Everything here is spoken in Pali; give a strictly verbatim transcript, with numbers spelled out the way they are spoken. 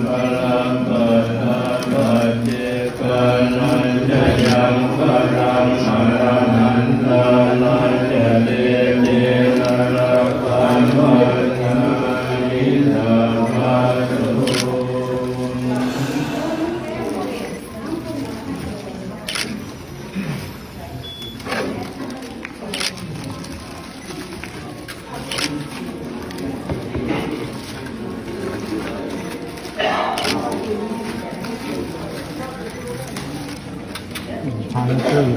Balaṃ patthapaccekānañca yaṃ balaṃ arahantānañca tena rakkhaṃ bandhāmi sabbaso. ทางขึ้น